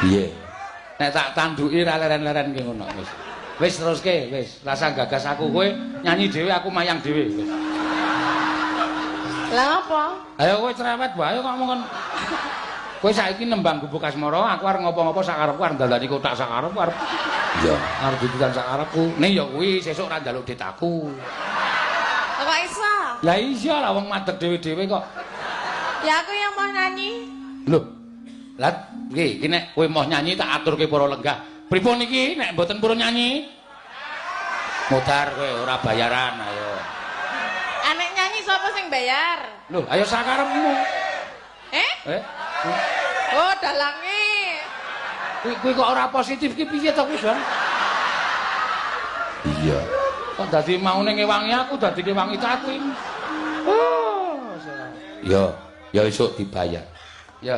Piye? Nek tak tanduki ra leren-leren ki ngono wis. Wis teruske, wis. Rasa gagas aku kowe nyanyi dhewe aku mayang dhewe wis. Lah apa? Ayo kowe cerewet wae kok ngomong. Kowe saiki nembang Gubuk Asmara, aku arep ngopo-ngopo sakarepku arep ndandani kotak sakarepku arep. Iya, arep dudutan sakarepku. Ning ya kuwi sesuk ora njaluk dit aku. Kok iso? Lah iya lah wong madeg dhewe-dhewe kok. Ya aku yang mau nyanyi. Lho. Lah iki iki nek kowe mau nyanyi tak aturke para lenggah. Pripun iki nek mboten purun nyanyi? Modar kowe ora bayaran ayo. Anek nyanyi sapa sing bayar? Lho, ayo sakarepmu. Eh? Eh? Oh, dalange. Kuwi kok ora positif ki piye to kuwi, Don? Iya. Kok dadi maune ngewangi aku dadi ngewangi aku iki. Oh, ya, ya esuk dibayar. Ya.